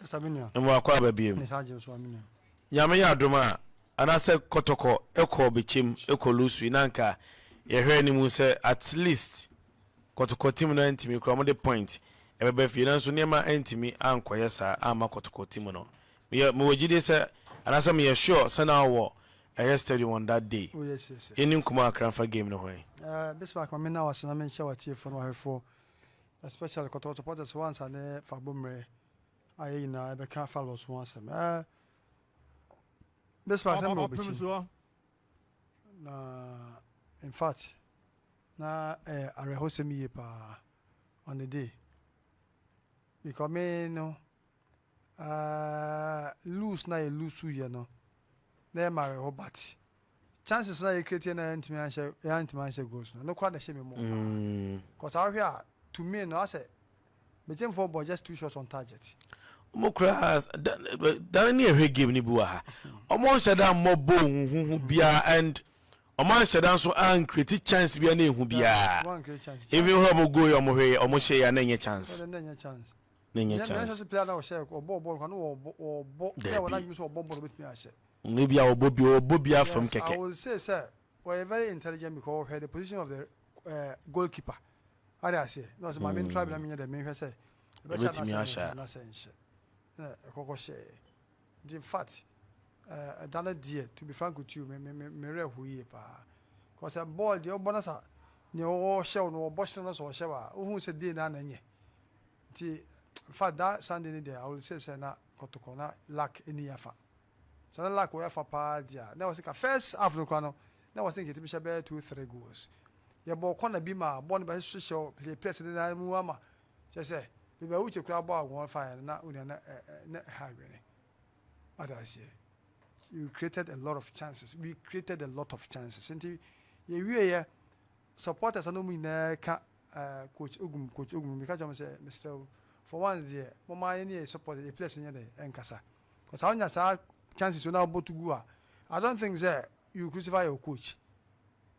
Kasa me nua. Mmoa kɔ aba biem. Ne saa gye so a me nua. Nyame yɛ adom a, anaasɛ Kɔtɔkɔ kɔ Bekyem kɔ Lusui na anka yɛhwɛ anim sɛ at least Kɔtɔkɔ team no antumi koraa wɔde point ɛbɛba fie nanso nneɛma antumi ankɔyɛ saa amma Kɔtɔkɔ team no. Meyɛ mewɔ gyidie sɛ anaasɛ meyɛ sure sɛ na wɔ ɛyɛ stadium on that day. Oh yes. Yɛnni nkɔmmɔ kakra mfa game no ho ɛ. Bismarck ma me nna wo ase na menkyɛ w'atiefoɔ ne w'ahwɛfoɔ especially Kɔtɔkɔ supporters once a ne fa bɔ mmerɛ a yɛn nyinaa yɛbɛka Fallos ho asɛm. Bismarck sɛ mewɔ Bekyem na in fact na ɛyɛ awerɛhosɛm yie paa on the day because me no lose na yɛ lose yɛ no na yɛ ma awerɛho, but chances na yɛ create na yɛntumi anhyɛ goals no koraa na ɛhyɛ me mu paa because ahwɛ a, to me no, asɛ Bekyemfoɔ bɔ just two shots on target. Ɔmo koraa dane ne yɛhwɛ game no bi wɔ ha, ɔmo nhyɛ da mmɔ ball huhuhu biara and ɔmo anhyɛ da nso ancreate chance biara na ehu biara. One create chance. Even hɔ ɔmo goal yɛ ɔmo hwɛ ɔmo hyɛ yɛ na ɛnyɛ chance. Na ɛnyɛ chance. Na ɛnyɛ chance. Nyɛ player na ɔhyɛ ɔbɔ bɔɔl kan no, ɔbɔ ɔbɔ na Dabi. wɔn adwuma sɛ ɔbɔ bɔɔl obetumi ahyɛ. Ne bi a ɔbɔ bi afam Yes, I kɛkɛ. will say sɛ wɔyɛ very intelligent because ɔhwɛ the position of the goalkeeper ade aseɛ na ɔsɛ maame ntura bi na menyɛ dɛ mehwɛ sɛ ɛbɛhyɛ. Ɛbɛtumi ahyɛ. Anaasɛ nhyɛ ɛna ɛkɔkɔ hyɛɛ. Nti in fact ɛda no deɛ, to be frank with you, me werɛ ho yie paa because bɔɔl deɛ ɔbɔ no sa nea ɔhyɛ wo no, ɔbɔ hyɛ no sɛ ɔhyɛ wo a, wohu sɛ day na na nyɛ. Nti in fact that Sunday no deɛ, I will say sɛ na Kɔtɔkɔ na luck ɛni afa sɛ na luck wɔ ɛfa paa deɛ a na wɔ sɛ ka first half no koraa no na wɔ sɛ nketumi hyɛ bɛyɛ two three goals. Yɛbɔ kɔna bi ma bɔɔl no bɛ hyehyɛ play players ne nan mu ama kyerɛ sɛ baabi a wokye koraa bɔ agɔn fa yɛn no na onua na ɛ ɛ na ɛha adwene wata aseɛ. We created a lot of chances, we created a lot of chances. Nti yɛwie yɛ supporters no mu nyinaa ka Coach Ogum, Coach Ogum. Meka kyerɛ mo sɛ mesrɛ wo, for once deɛ, moma yɛ ne yɛ support yɛ players nyɛ dɛ ɛnkasa because wonya saa chances wo na wobɔ to gu a, I don't think sɛ you crucify your coach.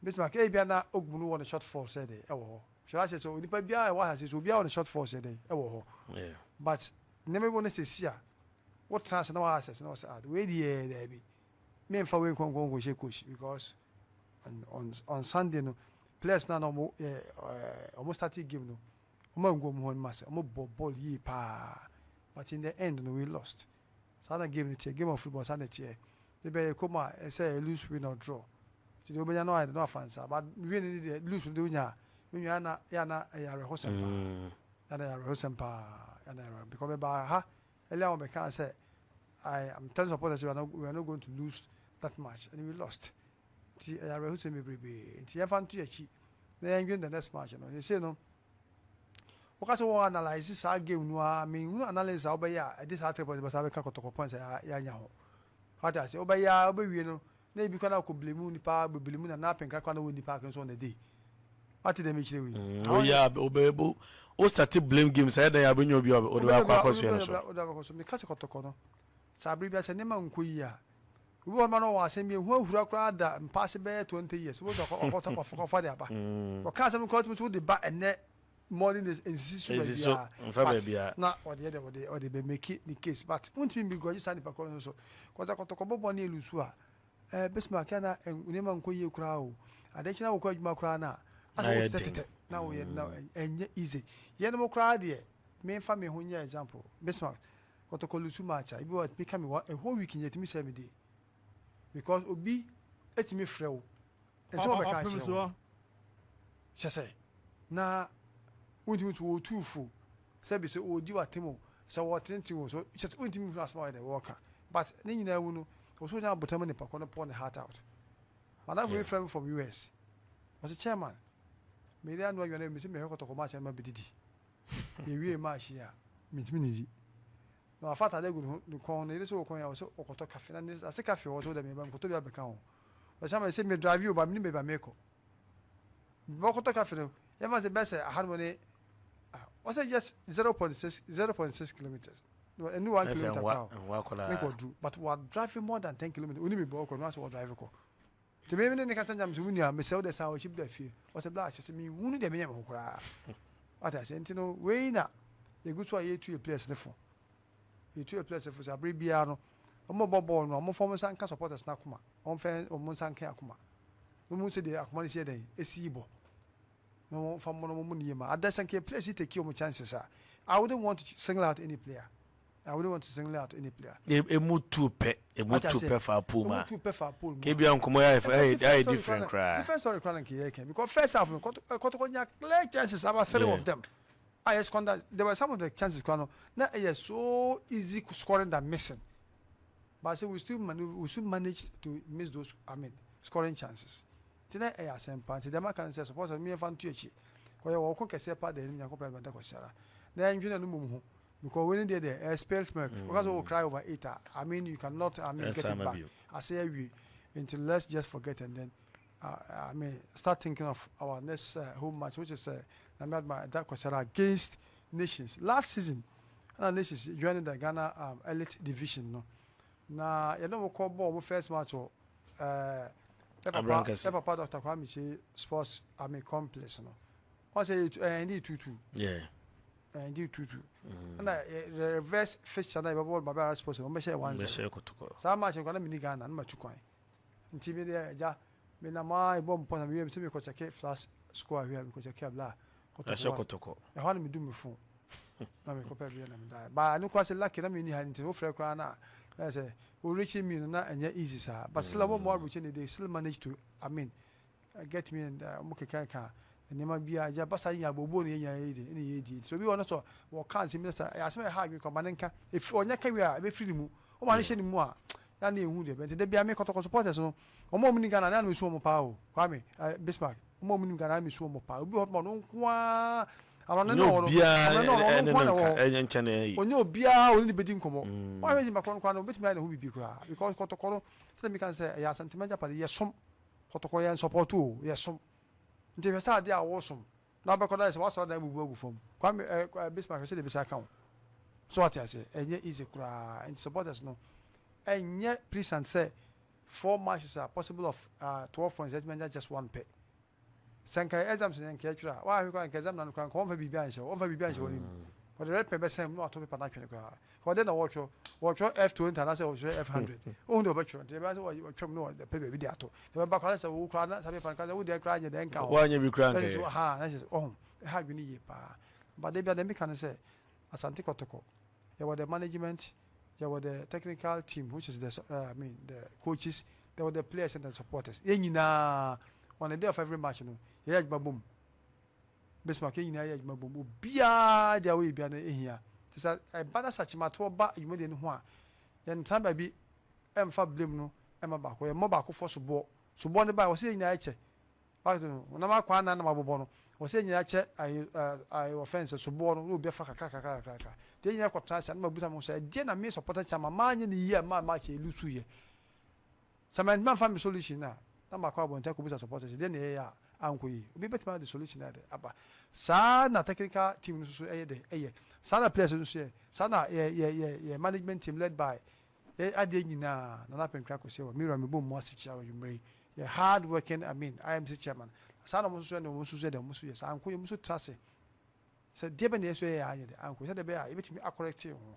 Bismarck, ebia na Ogum no wɔ ne shortfall sɛ dɛ ɛwɔ hɔ hyɛ ahyɛ sɛ onipa biara ɛwɔ asase so, obiara wɔ ne shortfall sɛ dɛ ɛwɔ hɔ. But nneɛma bi wɔ no sɛsi a wotena ase na wɔayɛ asɛse na wɔsɛ ah, wei deɛ daabi, memfa wei nkɔnkɔnkɔ hyɛ coach because on Sunday no, players na ɔmo ɛɛ ɛɛ ɔmo starting game no, ɔmo angu ɔmo ho anim ase, ɔmo bɔ ball yie paa, but in the end no, we lost. Saa na game no teɛ, game of football saa na teɛ. De bɛyɛ kɔm a ɛsɛ lose, win or draw, nti deɛ wobɛnya no ayɛ de no afa nsa, but win no deɛ, lose no de wonya a, me nua, na yɛ na ɛyɛ awerɛhosɛm paa. Yɛ na ɛyɛ awerɛhosɛm paa, yɛ na ɛyɛ awerɛho because mɛba ha earlier on bɛka sɛ I am telling supporters we are not going to lose that much and we lost. Nti ɛyɛ awerɛhosɛm bebrebe, nti yɛmfa nto yɛkyi na yɛndwene the next match no. Yɛsei no woka sɛ wɔn analyse saa game no a, menhunu analysis a wobɛyɛ a ɛde saa three points bɛsa bɛka Kɔtɔkɔ points a yɛanya ho wate ase. Wobɛyɛ a wobɛwie no na ebi kora na akɔ blame nipa, blame na na apenkra kora na wɔ nipa akene so on the day wate dɛm ekyirɛ wei. Oyɛ a wobɛbu wo start blame game sɛ ɛdɛn abɛnya obi a wode bɛakɔ akɔsoɛ no so. Wode bɛkɔ so. Meka sɛ Kɔtɔkɔ no saa bere bi a sɛ nneɛma nkɔ yie a, obi wɔ hɔ ma no wɔ asɛm bi ehu ahura koraa da mpaase bɛyɛ 20 years, wobɛtɔ ɔkɔtɔ kɔfa de aba. Ɔka asɛm koraa tumi so wode ba ɛnɛ morning days nsisi so. Nsisi so, baabiara. Mfa But baabiara. na ɔde yɛ dɛ ɔde bɛ make ne case, but wontumi bi grudge saa nipa korɔ no so kɔtɔ kɔtɔkɔ bɔbɔ ne elose a Bismarck yɛ na nneɛma nkɔ yie koraa o. Ade kyena wokɔ adwuma koraa na Na asɛ yɛ wo tetɛ na woyɛ na ɛnyɛ easy. Yɛn mo koraa deɛ, memfa me ho nyɛ example. Bismarck, Kɔtɔkɔ lose match a, ebi wɔ ɛtumi ka me wɔ a whole week nyɛ ɛtumi sɛ me de because obi ɛtumi frɛ wo nsɛm a ɔbɛka akyerɛ wo hyɛ sɛ na wontumi nso wɔtu fo sɛbi sɛ ɔdi w'atem o, sɛ wɔtenten o, so kyɛ sɛ wontumi nhunu asɛm a ɔyɛ dɛ wɔka, but ne nyinaa mu no, wɔ so wonya abotam nipa kɔ no pour ne heart out. Madam bi frɛ me from US, ɔsɛ, "Chairman, mede anoa aduane, mesi mehwɛ Kɔtɔkɔ match ma bɛdidi. Yɛwie match yi a, mentumi nidi." Na wafa atade agu ne ho ne kɔn no yɛde sɛ wɔkɔn yɛ a, ɔsɛ ɔkɔtɔ cafe na ne ase cafe hɔ sɛ wode meba mekɔtɔ bi abɛka ho. Ɔsɛ ama sɛ me drive o ba menim baabi a mekɔ bɛkɔtɔ cafe no, yɛfa sɛ bɛsɛ ahanom ne ɔsɛ just 0.6 0.6 kilometers, ɛnu 1 Ɛsɛ kilometer nwa koraa o. Nwa koraa. Ne kɔ duru, but wa drive more than 10 kilometers, oni mi bɔ ɔkɔ no asɛ wɔ drive kɔ nti mi ne ne kasa nyam sɛ wo nua, mesɛ wo de san ɔkyi bi da fie. Ɔsɛ bla ahyɛ sɛ mehunu deɛ meyɛ me ho koraa wate ase. Nti no wei na yɛgu so a yɛtu yɛ players ne fo. Yɛtu yɛ players fo sɛ abere biara no, wɔn bɔ bɔɔl no a, wɔmfa wɔn nsa nka supporters no akoma. Wɔmfa wɔn nsa nka akoma. Na wɔn sɛ deɛ akoma no si yɛ dɛn, esi bɔ. Na wɔmfa mmɔ no wɔn mu yie ma. Adɛ sɛ nka yɛ players yi take wɔn chances a, I wouldn't want to single out any player. I wouldn't want to single out any player. Emu tu pɛ, emu Wate tu aseɛ? pɛ fa pool mu Emu a. tu pɛ fa pole mu a. Kebia nkɔmɔ yɛ Ɛka ayɛ different story different koraa na koraa. Different story koraa na nka yɛka because first half no Kɔtɔkɔ nya clear chances, about three of them a yɛ squander. There were some of the chances koraa no na ɛyɛ so easy scoring than missing, but say we still managed to miss those, I mean, scoring chances. Nti na ɛyɛ asɛm pa. Nti dɛm aka no sɛ supporters mi yɛmfa nto akyi kɔyɛ wɔn ko kɛseɛ pa da anim. Nyankopɔn ɛbɛnta kɔsiara na yɛndwene no mmom ho because wei ne deɛ ɛyɛ spilled milk. Wɔka sɛ wo cry over it a, I mean, you cannot, I mean, get Ɛnsa it ma back. Bio. Ase awie, nti let's just forget and then I mean, start thinking of our next home match, which is Nyame adom a ɛda Kwasiada against Nations. Last season ɛna Nations joining the Ghana elite division no na yɛne wɔn kɔ bɔɔ wɔn first match wɔ yɛ papa Abrankɛse. Yɛ papa Dr. Kwame Kyei Sports, I mean, Complex no, wɔn sɛ yɛ ɛndi 2-2. Ɛndi 2-2 ɛna yɛ reverse fixture na yɛbɛbɔ Baba Yara Sports, wɔn bɛhyɛ 1-0. Bɛhyɛ Kɔtɔkɔ. Saa match no kora na meni Ghana na matu kwan, nti mi deɛ agya me nam a ɛbɔ mpɔ na mewie sɛ mekɔ kyɛke flash score ahwɛ a mekɔ kyɛke abla a Ɛhyɛ Kɔtɔkɔ Kɔtɔkɔ. Ɛhɔ na medu me phone na mekɔpɛ bia na medae baa no koraa sɛ lucky na menni ha, nti wofrɛ koraa na ɛyɛ sɛ wo reaching me no na ɛnyɛ easy saa, but still ɔmo mo abrokyi ne they still manage to, I mean, get me and ɔmo keka ka nneɛma bi a agya basa nya abobo ne yɛnya yɛ di ɛne yɛ di. Nti obi wɔ no sɛ wɔka nsɛm bi sɛ ɛyɛ asɛm a ɛha adwene kɔ ma ne nka efi ɔnyɛ ka wie a ɛbɛfiri ne mu, ɔma ne hyɛ ne mu a ya ne ehu deɛ bɛ. Nti da bia me Kɔtɔkɔ supporters no, ɔmo a ɔmo ni Ghana na mesu ɔmo paa o. Kwame Bismarck, ɔmo a ɔmo ni Ghana na mesu ɔmo paa. Obi wɔ hɔ ɔno nko ara amane Nyɛ na ɔwɔ no obiara amane na ɔwɔ no, ɔno ɛne nko ara no na nka ɛwɔ hɔ. ɛnyɛ nkyɛn na ɛyi. Onye obiara ɔne ne bɛdi nkɔmmɔ. Wɔn a yɛ korɔ no koraa no, obetumi ayɛ ne ho bibi koraa because Kɔtɔkɔ no, sɛdeɛ mi kan sɛ ɛyɛ Asantema agyapade, yɛ som Kɔtɔkɔ, yɛ nsɔpɔto o, yɛ som. Nti hwɛ sɛ adeɛ a wɔsom na wobɛkɔ da sɛ wasɔrɔ dan bubu agu fam. Kwame Bismarck, hwɛ sɛ de bisa ka ho so, wate ase? Ɛnyɛ easy koraa. Nti supporters no, ɛnyɛ pleasant sɛ four matches are possible of 12 points, ɛtumi anya just one pɛ. Sɛ nka exams yɛ nka ɛtwerɛ a wahwɛ koraa, nka exam na no koraa nka wɔmfa biribi anhyɛ wɔmfa biribi anhyɛ wɔn anim, wɔde red pen bɛsɛn mu na wato paper no atwene koraa. Wɔde na wɔtwerɛ F20 anaasɛ wɔtwerɛ F100, ohun de wɔbɛtwerɛ. Nti ɛbɛyɛ sɛ wɔtwam na wɔde pɛ baabi de ato na wɔbɛba koraa sɛ wo koraa na saa paper no koraa sɛ wo deɛ koraa nyɛ dɛ nka ho. Woanyɛ bi koraa na kyerɛ sɛ nkɛyɛ. Ha na kyerɛ sɛ ɔho ɛha adwene yie paa. But de bia deɛ meka no sɛ Asante Kɔtɔkɔ, yɛwɔ the management, yɛwɔ the technical team, which is the I mean, the coaches, yɛwɔ the players and the supporters. Yɛn nyinaa, on the day of every match no, yɛyɛ adwuma bom. Bismarck, yɛn nyinaa yɛ adwuma bom. Obiara deɛ a wɔyɛ bia no ehia te sɛ ɛba na sakyematoɔ ba dwumadie no ho a, yɛntena baabi ɛmfa blame no ɛma baako, yɛmmɔ baako fɔ soboɔ. Soboɔ no ba, wɔ sɛ yɛn nyinaa kyɛ wato no honam akwan anan na mabobɔ no, wɔ sɛ yɛn nyinaa kyɛ ayi ayi wɔfɛn sɛ soboɔ no na obi afa kakra kakra kakra kakra. Nti yɛn nyinaa kɔtena ase a na mabusa mo sɛ ɛdeɛ na me supporter chairman maa nyɛ ne yie a maa match yɛ lose yɛ. Sɛ mɛntuma nfa mi solution a, na makɔ abɔnten akɔbusa supporters deɛ na ɛyɛ a ankɔ yie. Obi bɛtumi ade solution ayɛ dɛ aba saa. Na technical team no nso so ɛyɛ dɛ ɛyɛ saa, na players nso yɛ saa, na yɛ management team led by yɛ adeɛ nyinaa Nana Apenkra Kɔsi wɔ mira mi bɔ mu ase kyia wɔ dwumire yi, yɛ hard working, I mean, IMC chairman. Saa na wɔn nso so yɛ, na wɔn nso so yɛ dɛ, wɔn nso yɛ saa anko yɛ, wɔn nso tra se sɛ deɛ bɛ na yɛ so yɛ anyɛ dɛ anko sɛ deɛ bɛyɛ a yɛbɛtumi acorrect ho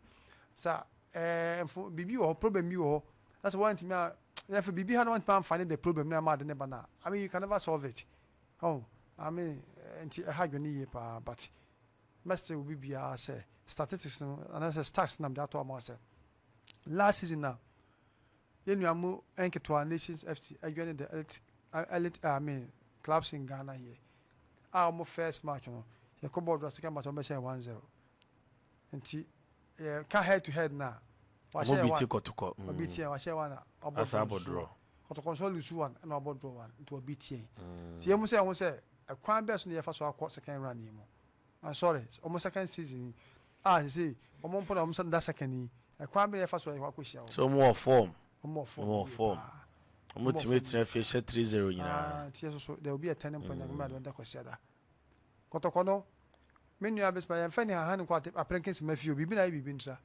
sa mfo biribi wɔ hɔ, problem bi wɔ hɔ na sɛ wɔntumi a yɛfɛ biribi ha na wɔntumi amfa ne the problem na ama ade ne ba na, I mean, you can never solve it. Oh, I mean, nti ɛha adwene yie paa, but mɛsɛ obi biara sɛ statistics no anaasɛ stats nam de ato ama sɛ last season na yɛn nua mu nketewa Nations FC adwane the elite, I mean, clubs in Ghana here a wɔn first match no, yɛkɔ bɔɔl do, second match wɔn bɛhyɛ 1-0. Nti yɛ ka head to head na Ɔmo wahyɛ bi one ti Kɔtɔkɔ. Ɔbi tiɛ wahyɛ one a ɔbɔ Asa draw abɔ nso. Draw. Kɔtɔkɔ nso lose one ɛna ɔbɔ draw one, nti ɔbi tiɛ. Nti yɛn mu sɛ ɛho sɛ ɛkwan bɛɛ so na yɛfa so akɔ second round yi mu. I'm sorry, ɔmo second season yi a sese ɔmo mpo na ɔmo sɛ da second yi, ɛkwan bɛɛ yɛfa so yɛkɔ akɔhyia wɔn. So ɔmo wɔ form. Ɔmo wɔ form Ɔmo wɔ yie form. paa. Ɔmo tumi tena fie hyɛ 3-0 nyinaa. Ah, nti yɛ soso there will be a turning point na nkɔmɛ adi kɔsi ada. Kɔtɔkɔ no, me nua bɛsima, yɛmfɛ ne hahan nkɔ aprɛnke nsɛm fie o. Biribi na ayɛ biribi ntra,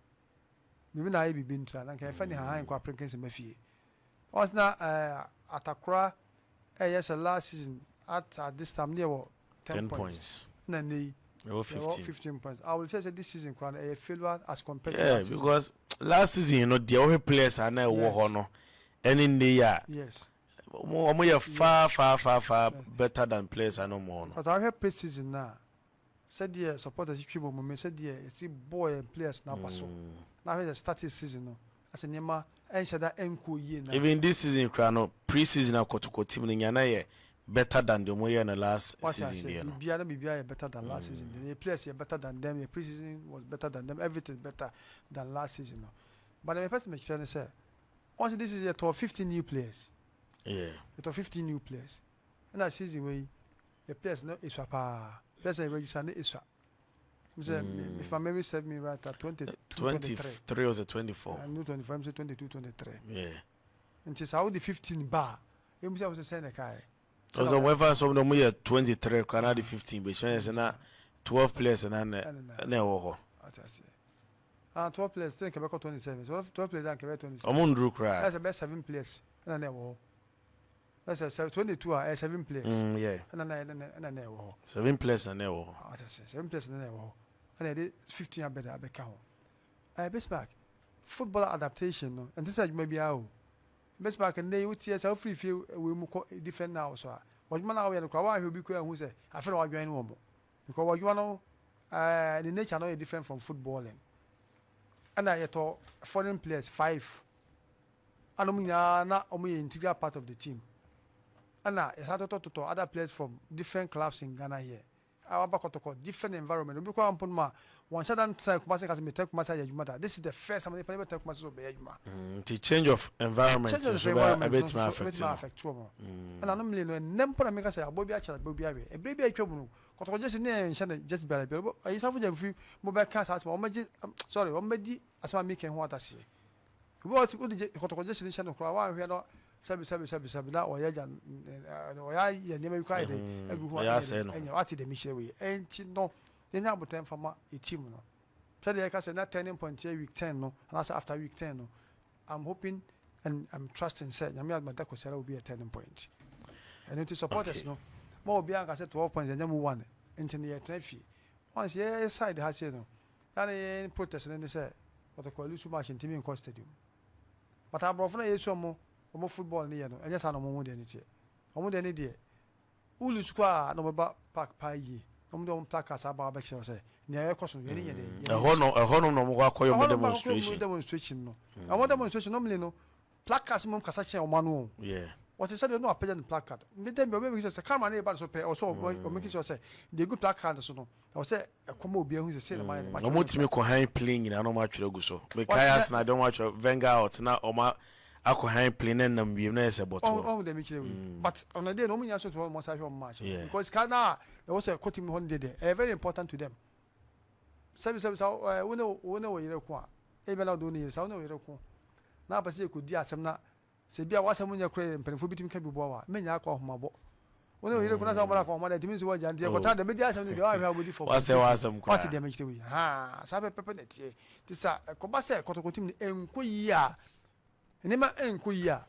biribi na ayɛ biribi ntra na nka yɛmfɛ ne hahan nkɔ aprɛnke nsɛm fie. Ɔsena atakora ɛyɛ sɛ last season at this time ne yɛwɔ 10 10 points points. Na ne yi Yɛwɔ 15. 15 points. I will say sɛ this season koraa no ɛyɛ failure as compared to Yeah, last season. because last season no deɛ wohwɛ players a na ɛwɔ hɔ no ɛne nnɛ yi a wɔn yɛ far far far far better than players a na wɔn wɔ no. But ahwɛ pre season na sɛdeɛ supporters twi bɔ mu sɛdeɛ yɛsi bɔɔ yɛn players n'aba so na ahwɛ sɛ starting season no asɛ nneɛma ɛnhyɛ da ɛnkɔ yie na. Even this season koraa no, pre season akɔtɔkɔ team no nya na yɛ better than deɛ wɔn yɛ no last Wate season aseɛ deɛ no. Biribiara na biribiara yɛ better than last season deɛ. Yɛ players yɛ better than them, yɛ pre season was better than them, everything better than last season no. But deɛ mepɛ sɛ mekyerɛ ne sɛ wɔn sɛ this season yɛtɔ 15 new players. Yɛtɔ 15 new players ɛna season wei yɛ players no esua paa. Players a yɛ register no esua m sɛ if my memory serve me right at 22, 23. 23 or 24. No, 24, m sɛ 22, 23. Nti saa wode 15 ba a, emu sɛ wo sɛ sɛn na ɛkaeɛ. Ɔsɛ wɔn ɛfa sɔm na wɔn yɛ 23 koraa na de 15 bɛhyɛ yɛ sɛ na 12 players na ɛwɔ hɔ. Ate aseɛ. Ah, 12 players sɛ nka bɛkɔ 27. So 12 players anka bɛyɛ 27. Ɔmo nduru koraa. Ɛsɛ bɛyɛ 7 players ɛna na ɛwɔ hɔ. Ɛsɛ 22 a ɛyɛ 7 players. Ɛna na ɛwɔ hɔ. 7 players na ɛwɔ hɔ. Ate aseɛ, 7 players na ɛwɔ hɔ. Ɛna yɛde 15 abɛda abɛka ho. Bismarck, football adaptation no ɛnte sɛ adwuma biara o. Bismarck, nnɛ yi wotie sɛ wofiri fie wei mu kɔ different house a, wɔdwuma no a woyɛ no koraa woanhwɛ obi koraa hu sɛ afei na wadwan no wɔ mo, because wɔdwuma no ne nature no yɛ different from footballing. Ɛna yɛtɔ foreign players five, ɛna ɔmo nyinaa na ɔmo yɛ integral part of the team. Ɛna yɛsan totɔtotɔ other players from different clubs in Ghana here a waba Kɔtɔkɔ, different environment. Obi koraa mpo no ma wɔn hyɛ da ntena Kumase kase metena Kumase ayɛ adwuma da. This is the first time nipa ne bɛtena Kumase sɛ ɔbɛyɛ adwuma. Nti change of environment change of nso bɛ environment ɛbɛtumi nso affect ɛbɛtumi no. Affect wɔn. Ɛna no mmiri no ɛnɛ mpo na meka sɛ abɔ bi akyerɛ abɔ bi awie ebire bi a atwa mu no, Kɔtɔkɔ jersey ne yɛn nhyɛ no jersey biara biara. Ɛyi safo gya fi mo bɛka saa asɛm a wɔn bɛgye, sorry, wɔn bɛdi asɛm a meka ho adaseɛ. Obi a ɔte wode Kɔtɔkɔ jersey no hyɛ no koraa wanhwɛ no sɛbi sɛbi sɛbi sɛbi na ɔyɛ gya ɔyɛ ayɛ nneɛma bi koraa yɛ dɛ agu ho Ɔyɛ asɛe no. Ɛnyɛ wate dɛm hyerɛ wei. Ɛnti no yɛnya abotɛ mfama yɛ team no sɛdeɛ yɛka sɛ na turning point yɛ week 10 no anaasɛ after week 10 no. I'm hoping and I'm trusting sɛ Nyame adom da kɔsiara will be a turning point. Ɛno nti supporters no ma obi anka sɛ 12 points ɛnyɛ mu one nti no yɛtena fie. Once yɛ side ha sei no yɛne yɛn protest no ne sɛ Kɔtɔkɔ lose match ntimi nkɔ stadium, but aborɔfo no a yɛsu ɔmo football no yɛ no ɛnyɛ saa na ɔmo ho deɛ ne teɛ. Ɔmo deɛ ne deɛ wo lose kɔ a na ɔmo ba park paa yie na ɔmo de ɔmo placards aba abɛkyerɛ wo sɛ nea ɛkɔ so no yɛne nyɛ dɛ. Ɛhɔ no na ɔmo kɔ akɔyɛ ɔmo Ɛhɔ no baako demonstration. Demonstration no, ɔmo demonstration normally no placards mo kasa kyerɛ ɔmo ano o. Wɔte sɛ deɛ no apagya ne placard ne dɛm bi ɔbɛ make sure sɛ camera ne ba no so pɛ ɔsɛ ɔmo make sure sɛ deɛ egu placard so no ɛwɔ sɛ ɛkɔm a obi ahu sɛ sei na mayɛ no. Ɔmo tumi kɔ han plane nyinaa na ɔmo atwerɛ gu so. Mekae Arsenal de ɔmo atwerɛ "Wenger out" na ɔmo akɔ han plane na nam wiem na yɛ sɛ bɔtɔ. Ɔhu dɛm kyerɛ wei, but on the day no ɔmo nyinaa so to hɔ ɔmo sa hwɛ ɔmo match no because sika na ɛwɔ sɛ ɛkɔ team no hɔ no deɛ ɛyɛ very important to them. Sɛbi sɛbi sa ɛɛ wo ne wo yere ko a, ebi na ɔde wo ne yere sa wo ne wo yere ko na apɛ sɛ yɛkɔdi asɛm na sɛ bi a wasɛm nyɛ korɛ yɛ mpanimfoɔ bi tumi ka bi boa wa menya akɔ ahomabɔ. Wo ne wo yere ko na sɛ ɔmɔda akɔ ahoma dɛ ntumi nso wɔgya nti ɛkɔta dɛ mɛdi asɛm no deɛ wahwɛ a wobɛdi fɔ. Wasɛ w'asɛm koraa. Wate deɛ mekyerɛ wei ha saa pɛpɛpɛ na ɛteɛ. Nti sa ɛkɔba sɛ Kɔtɔkɔ team no ɛnkɔ yie a, nneɛma ɛnkɔ yie a,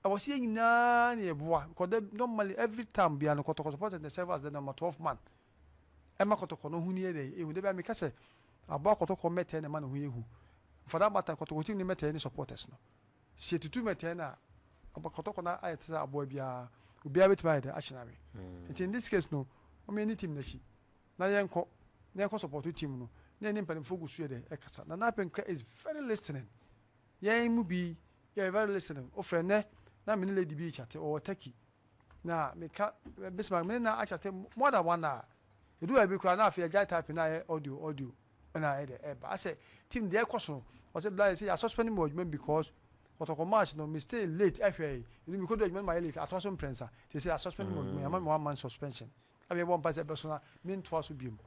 ɛwɔ sɛ yɛn nyinaa ne yɛboa because normally every time bia no Kɔtɔkɔ supporters na serve as the number 12 man ɛma Kɔtɔkɔ no ho ni yɛ dɛ ehu de bia meka sɛ aboa Kɔtɔkɔ mɛtɛ na ɛma ne ho yɛ hu. For that matter, Kɔtɔkɔ team ne mɛtɛ ne supporters no sɛ tutu mɛtɛ na ɔba Kɔtɔkɔ na ayɛ te sɛ aboa biara obiara bɛtumi ayɛ dɛ akyena we. Nti in this case no wɔn yɛ ne team n'akyi na yɛnkɔ support team no na yɛne mpanimfoɔ gu so yɛ dɛ ɛkasa na Nana is very listening. Yɛn mu bi yɛ very listening. Ofrɛ nnɛ na me ne lady bi kyate ɔwɔ Turkey na meka Bismarck me ne na akyate more than one hour. Edu baabi koraa na afei agya type na ayɛ audio audio ɛna ayɛ dɛ ɛba asɛ team deɛ ɛkɔ so no ɔsɛ bla sɛ yɛ suspend me wɔ adwuma mu because Kɔtɔkɔ match no me stay late. Ɛhwɛ yi ɛnu mi ko do adwuma no ma yɛ late atoa so mprɛnsa te sɛ yɛ suspend me wɔ adwuma yɛ ama me one month suspension. Ɛbɛ bɔ mpa sɛ ɛbɛ so na me ntoa so biom.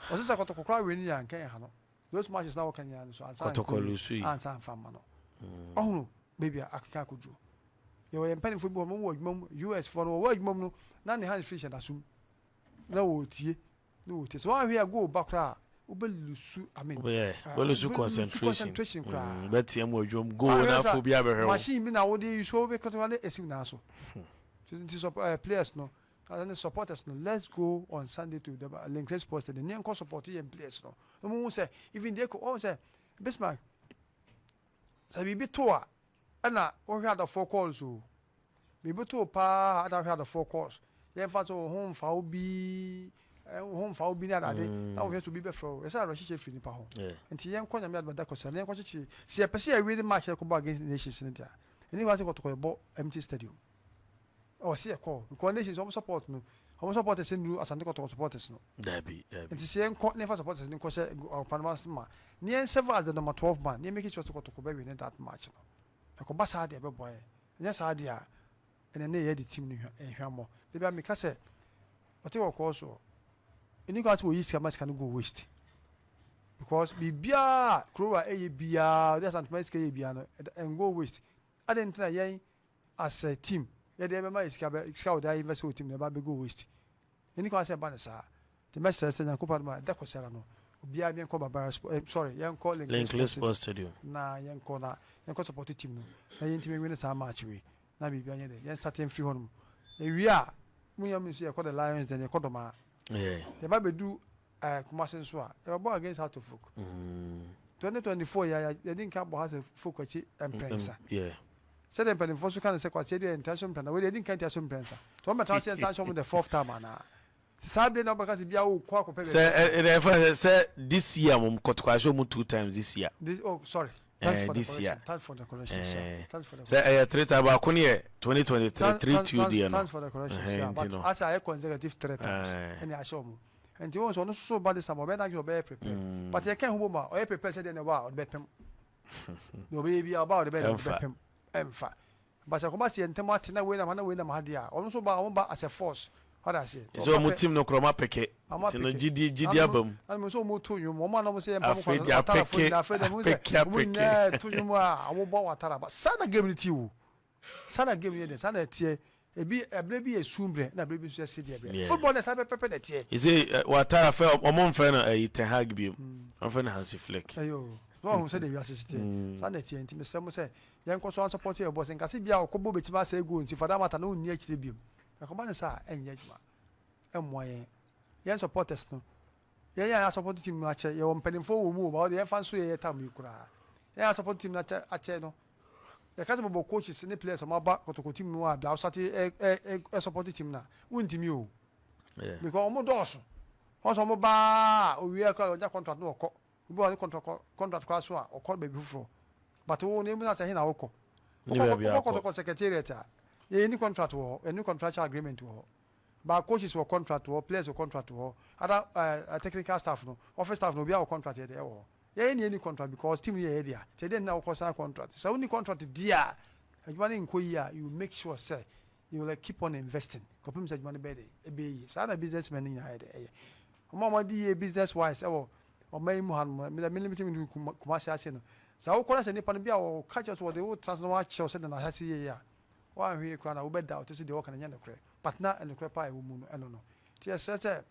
Ɔsɛ sɛ Kɔtɔkɔ koraa wei ni yɛ anka yɛ ha no those matches na wɔka nyinaa no so ansa Kɔtɔkɔ ankɔ yie, lose yi. Ansa anfa ma no ɔhono baabi a akeka akɔduro. Yɛwɔ yɛn mpanimfoɔ bi wɔ hɔ, wɔn wɔ adwuma mu US foɔ no wɔwɔ adwuma mu no na ne hands free hyɛ n'asom na wɔretie na wɔretie sɛ wɔn ahwɛ a goal ba koraa wobɛ lose, I mean, Wobɛ lose wobɛ lose concentration. Concentration koraa. Bɛteɛ mu adwom goal na afo bi abɛhwɛ wo. Machine bi na wode yi so wobɛkɔtɔ ne esi wo nan so. Nti sɛ players no. Na ne supporters no, let's go on Sunday to the Len Clay Sports Stadium ne yɛnkɔ support yɛn players no. Na wɔn hu sɛ even deɛ wɔn sɛ Bismarck sɛ biribi to a ɛna wɔhwɛ adɔfoɔ calls o. Biribi to paa ɛna wɔhwɛ adɔfoɔ calls. Yɛmfa so wo ho mfa wo bi, wo ho mfa wo bi ne adade na wɔhwɛ sɛ obi bɛfrɛ wo. Yɛsɛ awerɛhyehyɛ firi nipa ho. Nti yɛnkɔ Nyame adom da kɔsia na yɛnkɔ kyekyere. Sɛ yɛpɛ sɛ yɛwin match na yɛkɔbɔ against nations no deɛ a, ɛni kwan sɛ kɔtɔkɔ yɛbɔ empty stadium. Ɛwɔ sɛ yɛkɔ because nations wɔn support no, wɔn supporters nnuru Asante Kɔtɔkɔ supporters no. Dabi, dabi. Nti sɛ yɛnkɔ na yɛmfa supporters no nkɔhyɛ Ɔpanama ma na yɛn serve as the number 12 man na yɛn make sure sɛ Kɔtɔkɔ bɛwin that match no. Ɛkɔba saa deɛ ɛbɛboa yɛn. Ɛnyɛ saa deɛ a, ɛnɛ ne yɛde team no hwammɔ. Da bi a meka sɛ ɔte kɔkɔɔ soɔ, ɛni kwan sɛ wɔyi sika ma sika no go waste. Because biribiara kurowa ɛyɛ biara, ɔde Asantuma sika yɛ biara no, ɛngo waste. Adɛn nti na yɛn as a team yɛde ɛbɛma yɛ sika bɛ sika wɔde ayɛ invest wɔ team no ɛba bɛgo waste. Ɛni kwan sɛ ɛba ne saa. Nti mɛsrɛ sɛ Nyankopɔn adom a ɛda Kwasiada no, obiara yɛnkɔ Barbara Sport, sorry, yɛnkɔ Linkley Linkley Sports Sports Stadium. Na yɛnkɔ na yɛnkɔ support team no na yɛntumi win saa match wei na biribi anyɛ dɛ. Yɛn start mfiri hɔ nom. Ewie a, mu yɛn nso yɛkɔ the Lions den, yɛkɔ Dɔmaa. Yɛba bɛdu Kumasi nso a, yɛbɛbɔ against Heart of Folk. 2024 yɛ yɛde nka bɔ Heart of Folk akyi mprɛnsa. Sɛdeɛ mpanimfoɔ so ka no sɛ kwakyɛ deɛ ntaa so mprɛnsa, wei deɛ yɛde nka ntia so mprɛnsa. Nti wɔn bɛtena ase yɛnsan hyɛ wɔn the fourth time anaa? Saa bere na wɔbɛka sɛ bia wokɔ akɔpɛ baabi. Sɛ ɛdɛ ɛfɛ sɛ sɛ this year mo kɔtɔkɔ ahyɛ wɔn two times this year. This, oh, sorry. Thanks for the this correction. year. Thanks for the correction. Sir. Thanks for the Sɛ ɛyɛ three times, baako ne yɛ 2023 3-2 deɛ no. Thanks for the correction. Sir. Nti But no. as I consecutive three times, ɛna ahyɛ wɔn. Nti wɔn nso ɔno nso so ba this time ɔbɛyɛ n'adwene ɔbɛyɛ prepared. But yɛ kɛn ho bɔ mu a ɔyɛ prepared sɛ deɛ na ɛwɔ a ɔde bɛpem. Na ɔbɛyɛ bi a ɔba a ɔde bɛyɛ ɔde Ɛmfa. bɛpem. Ɛmfa. But sɛ kɔba si yɛn ntɛm ate na wei nam ha na wei nam ha deɛ a, ɔno nso ba, wɔn ba as a force. Ɔda aseɛ. Sɛ ɔmo team no korɔ ɔmo apeke. Ɔmo Nti no apeke. gyidie aba mu. Ɛna mo nso ɔmo to nnwom, wɔn a na ɔmo sɛ yɛn mpam Afei kɔ deɛ Watara fo apeke, nyinaa, afei deɛ mo sɛ apeke, ɔmo apeke. nyinaa to nnwom a ɔmo bɔ Watara ba. Saa na game no ti o. Saa na game no yɛ dɛ, saa na ɛteɛ. Ebi ɛbrɛ bi yɛ sum brɛ, na ɛbrɛ bi nso yɛ sedeɛ brɛ. Football no saa pɛpɛpɛ na ɛteɛ. Ɛsɛ Watara fɛ ɔmo nfrɛ no ɛyi Ten Hag biom. Ɔmo frɛ no Hansi Flick. Ɛyɛ o. So ɔmo sɛ de wiase si teɛ. Saa na ɛteɛ nti mesrɛ mo sɛ yɛnkɔ so ansupɔto yɛ boss. Nkase bi a ɔkɔbɔ betumi asɛe goal nti for that matter na onni akyire biom. Ɛkɔba ne saa a ɛnyɛ adwuma. Ɛmmoa yɛn. Yɛn supporters no, yɛn a yɛasupport team no akyɛ, yɛwɔ mpanimfoɔ wɔ mu o, ba wɔde yɛmfa nso yɛyɛ tam yi koraa. Yɛn a yɛasupport team no akyɛ akyɛ no, yɛka sɛ bɔbɔ coaches ne players a wɔaba kɔtɔkɔ team no a bia wosate ɛ ɛ ɛ support team no a, wontumi o. Because wɔn dɔɔso. Wɔn sɛ wɔn baa owie koraa ɔgya contract no ɔkɔ. Obi wɔ ne contract koraa so a ɔkɔ baabi foforɔ. But wo no emu na sɛ he na wokɔ. Ne baabi Wokɔ akɔ. kɔtɔkɔ secretariat a, yɛnni contract wɔ hɔ, yɛnni contractual agreement wɔ hɔ. But coaches wɔ contract wɔ hɔ, players wɔ contract wɔ hɔ, other technical staff no, office staff no, obiara wɔ contract yɛ de ɛwɔ hɔ. Yɛn ni yɛnni contract because team no yɛ yɛ dea. Nti ɛdeɛn na wokɔ sign contract? Sɛ wonni contract deɛ a, adwuma no nkɔ yie a, you make sure sɛ you will like keep on investing kɔpem sɛ adwuma no bɛyɛ dɛ, ɛbɛyɛ yie. Saa na businessmen no nyinaa yɛ dɛ ɛyɛ. Wɔn a wɔadi yie business wise ɛwɔ ɔman yi mu ha no, me me limit me to Kumasi ase no. Sɛ wokɔ na sɛ nipa no bi a wɔka kyerɛ sɛ wɔde wo tena ase na wɔakyerɛ wo sɛ deɛ n'ahyɛse yie a, woanhwɛ yie koraa na wobɛda wote sɛ deɛ wɔka no nyɛ nokorɛ. But na nokorɛ paa a ɛwɔ mu no ɛno no. Nti yɛsrɛ sɛ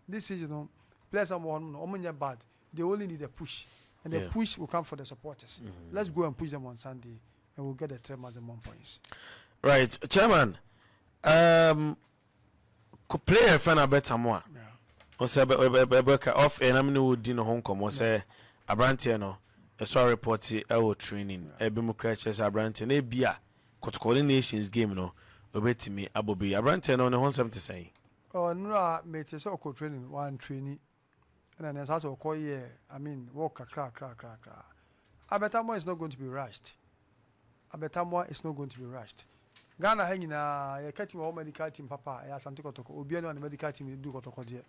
this season no, players a wɔwɔ hɔ no, wɔn nyɛ bad. They only need a push. And the push will come for the supporters. Let's go and push them on Sunday and we'll get the three maximum points. Right, chairman. Player fɛ na bɛta mo a ɔsɛ bɛka off air na me ne wo di ne ho nkɔmmɔ sɛ aberanteɛ no ɛso areport ɛwɔ training, ɛbi mu kora kyerɛ sɛ aberanteɛ no ebi a Kɔtɔkɔ ne Nations game no obɛtumi abɔ bi. Aberanteɛ no ne ho nsɛm te sɛn? Ɔnura mete sɛ ɔkɔ training, wan training ɛna ne nsa sɛ ɔkɔ yɛ, I mean, work kakra kakra kakra. Abɛtamoa is not going to be rushed. Abɛtamoa is not going to be rushed. Ghana ha nyinaa yɛka team a wɔwɔ medical team papa a ɛyɛ Asante Kɔtɔkɔ. Obiara ne ne medical team du Kɔtɔkɔ deɛ.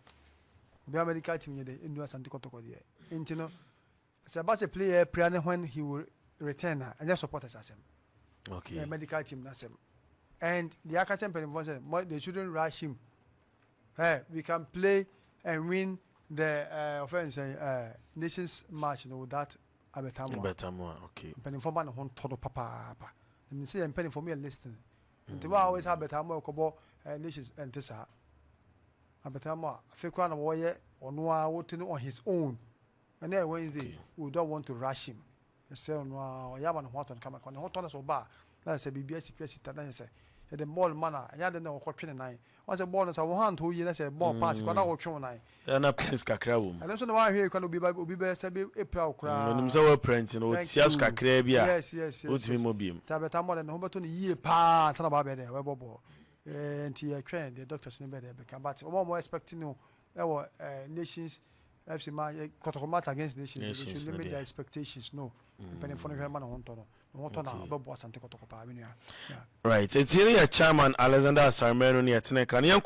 Obiara medical team yɛ dɛ ɛndu Asante Kɔtɔkɔ deɛ. Nti no sɛ ɛba sɛ player pira ne when he will return a, ɛnyɛ supporters asɛm. Ɛyɛ medical team n'asɛm. And deɛ aka kyerɛ mpanimfoɔ sɛ they shouldn't rush him. Hey, we can play and win the offense nations match no without Abɛtamoa. Abɛtamoa, okay. Mpanimfoɔ ma ne ho ntɔ no papaapa. Na menim sɛ yɛn mpanimfoɔ mo yɛ listening. Nti wɔn a wɔyɛ sɛ Abɛtamoa ɛkɔbɔ nations ɛnte saa. Abɛtamoa afei koraa na wɔyɛ ɔno a wɔte no on his own. Ɛnɛ yɛ Wednesday, we don't want to rush him. Ɛsɛ ɔno a ɔyɛ ama ne ho atɔ no kama. Ne ho tɔ no sɛ ɔba a, na sɛ biribi asi pi asi ta na yɛ sɛ Yɛde bɔɔl ma no a, ɛnyɛ ade na ɔkɔtwe ne nan. Wɔn sɛ bɔɔl no sɛ wo hand hɔ yie na sɛ bɔɔl pass koraa na wɔtwe wo nan. Ɛyɛ na pains kakra wɔ mu. Ɛno nso na woanhwɛ yie koraa na obi ba obi bɛ sɛ bi epira wo koraa. Onim sɛ woapira nti no Thank ɔtia so you. kakraa bi a Yes. wontumi mmɔ biom. Nti abɛta mmɔ dɛ ne ho bɛtɔ no yie paa ansa na ɔba abɛyɛ dɛ ɔbɛbɔ bɔɔl. Ɛɛ nti yɛtwɛn deɛ doctors no bɛ dɛ bɛka, but wɔn a wɔn expect no ɛwɔ Nations FC ma Kɔtɔkɔ match against Nations, they Nations should no limit deɛ. their expectations no. Mpanimfoɔ no hwɛ ma ne ho ntɔ no. Ne ho tɔ na ɔbɛboa Asante Kɔtɔkɔ paa, me nua. Yeah. Right, ɛtie no yɛ Chairman Alexander Asare-Manu ne yɛtene ka no. Yɛnkɔ.